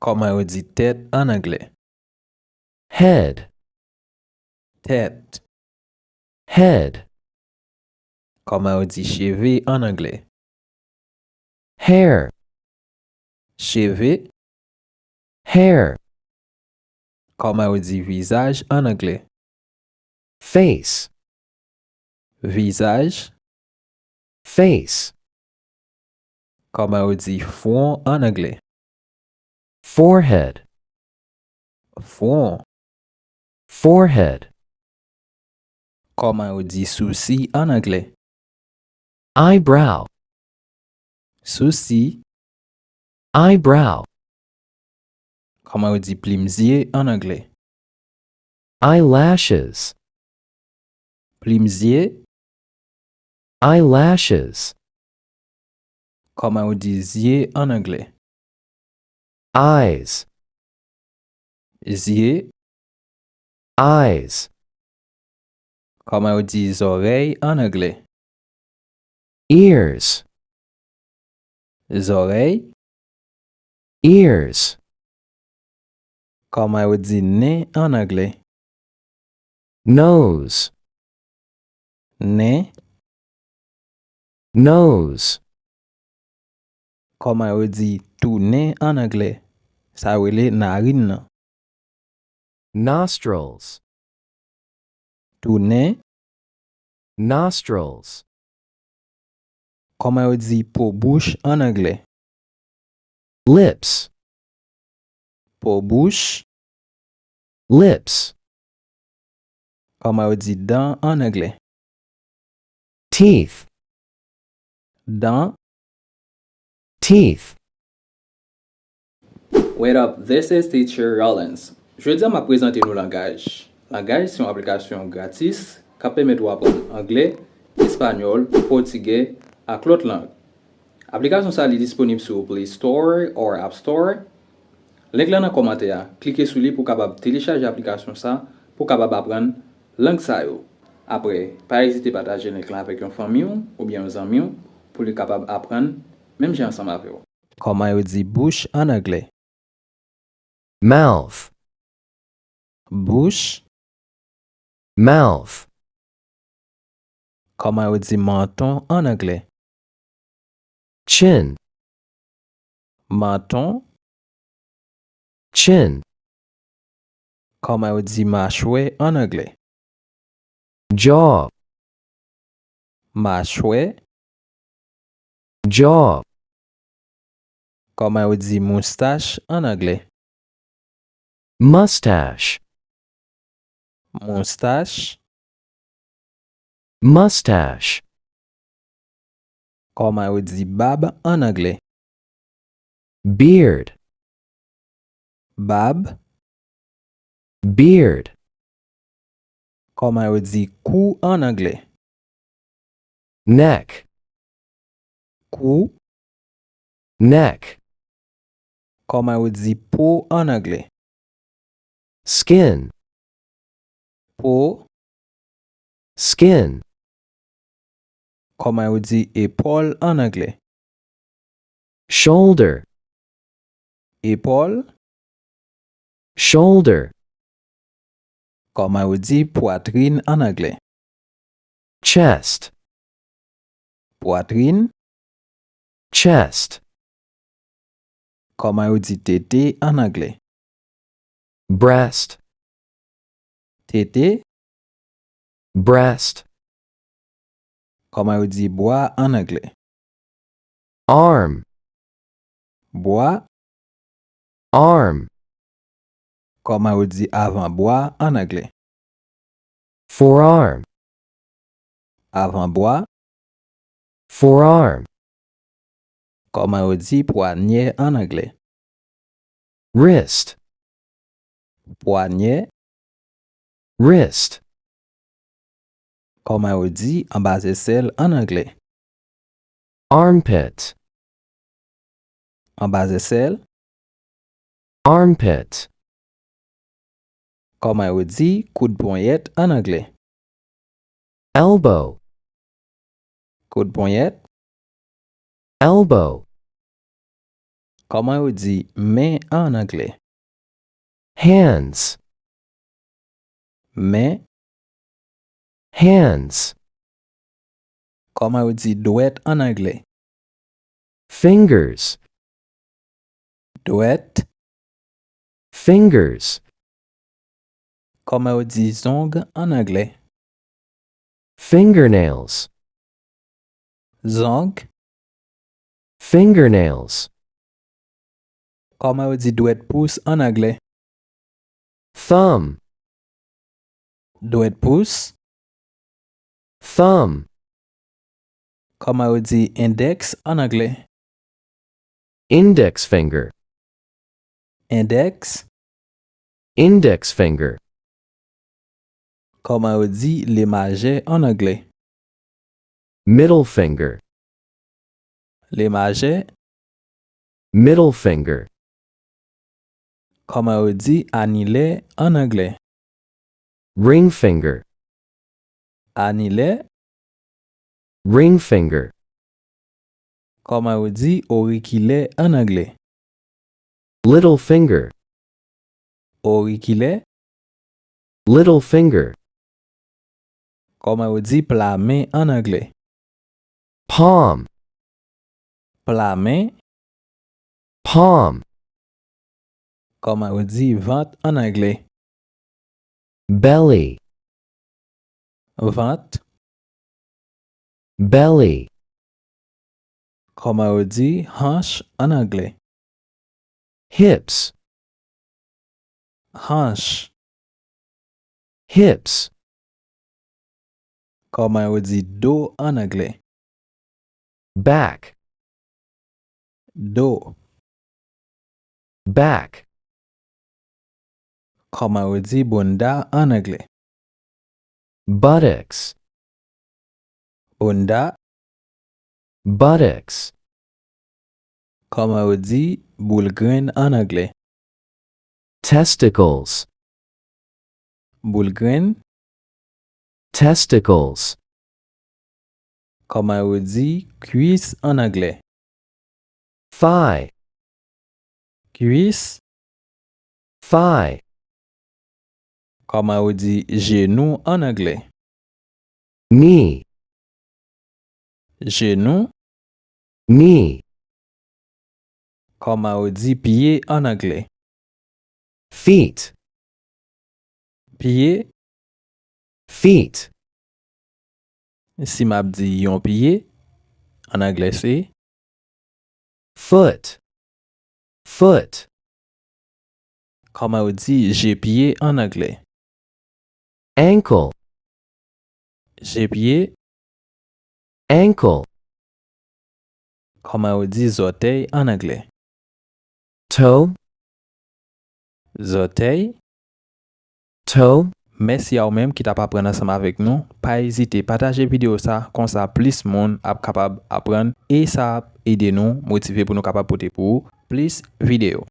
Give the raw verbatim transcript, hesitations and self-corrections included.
Kòman yo di tèt ann anglè? Head. Tèt. Head. Kòman yo di cheve ann anglè? Hair. Cheve. Hair. Kòman yo di vizaj ann anglè? Face. Vizaj. Face. Kòman yo di fwon ann anglè? Forehead. Fwon. Forehead. Kòman yo di sousi ann anglè? Eyebrow. Sousi. Eyebrow. Kòman yo di plim zye ann anglè? Eyelashes. Plim zye. Eyelashes. Kòman yo di zye ann anglè? Eyes. Zye. Eyes. Kòman yo di zòrèy ann anglè? Ears. Zòrèy. Ears. Kòman yo di nen ann anglè? Nose. Nen. Nose. Kòman yo di tounen ann anglè? Sa yo rele narin nan. Nostrils. Tounen. Nostrils. Kòman yo di po bouch ann anglè? Lips. Po bouch. Lips. Kòman yo di dan ann anglè? Teeth. Dan. Teeth. What up, this is Teacher Rollins. Jodi a, m ap prezante nou Langaj. Langaj se yon aplikasyon gratis k ap pèmèt ou aprann anglè, espanyòl, pòtigè, ak lòt lang. Aplikasyon sa a, li disponib sou Play Store or App Store. Link lan nan kòmantè a. Klike sou li pou w kapab telechaje aplikasyon sa pou w kapab aprann lang sa yo. Apre, pa ezite pataje link lan avèk yon fanmi w oubyen yon zanmi w pou li kapab aprann menm jan ansanm avè w. Kòman yo di bouch ann anglè? Mouth. Bouch. Mouth. Kòman yo di manton ann anglè? Chin. Manton. Chin. Kòman yo di machwè ann anglè? Jaw. Machwè. Jaw. Kòman yo di moustach ann anglè? Mustache. Moustach. Mustache. Kòman yo di bab ann anglè? Beard. Bab. Beard. Kòman yo di kou ann anglè? Neck. Kou. Neck. Kòman yo di po ann anglè? Skin. Po. Skin. Kòman yo di epòl ann anglè? Shoulder. Epòl. Shoulder. Kòman yo di pwatrin ann anglè? Chest. Pwatrin. Chest. Kòman yo di tete ann anglè? Breast. Tete. Breast. Kòman yo di bwa ann anglè? Arm. Bwa. Arm. Kòman yo di avanbwa ann anglè? Forearm. Avanbwa. Forearm. Kòman yo di pwanyè ann anglè? Wrist. Pwanyè. Wrist. Kòman yo di anba zèsèl ann anglè? Armpit. Anba zèsèl. Armpit. Kòman yo di koud ponyèt ann anglè? Elbow. Koud ponyèt. Elbow. Kòman yo di men an anglè? Hands. Men. Hands. Kòman yo di dwèt an anglè? Fingers. Dwèt. Fingers. Kòman yo di zong an anglè? Fingernails. Zong. Fingernails. Kòman yo di dwèt pous an anglè? Thumb. Dwèt pous. Thumb. Kòman yo di endèks an anglè? Index finger. Endèks. Index finger. Kòman yo di le majè an anglè? Middle finger. Le majè. Middle finger. Kòman yo di anilè an anglè? Ring finger. Anilè. Ring finger. Kòman yo di orikilè an anglè? Little finger. Orikilè. Little finger. Kòman yo di pla men an anglè? Palm. Pla men. Palm. Kòman yo di vant an anglè? Belly. Vant. Belly. Kòman yo di hanch an anglè? Hips. Hanch. Hips. Kòman yo di do an anglè? Back. Do. Back. Kòman yo di bounda an anglè? Buttocks. Bounda. Buttocks. Kòman yo di boul grenn an anglè? Testicles. Boul grenn. Testicles. Kòman yo di kwis an anglè? Thigh. Kwis. Thigh. Kòman yo di jenou an anglè? Knee. Jenou. Knee. Kòman yo di pye an anglè? Feet. Pye. Feet. Si m ap di yon pye, an anglè se? Foot. Foot. Kòman yo di je pye an anglè? Ankle. Je pye. Ankle. Kòman yo di zòtèy an anglè? Toe. Zòtèy. Toe. Mèsi a ou menm ki t ap aprann ansanm avèk nou. Pa ezite pataje videyo sa, konsa plis moun ap kapab aprann e sa ap ede nou motive pou nou kapab pote pou ou plis videyo.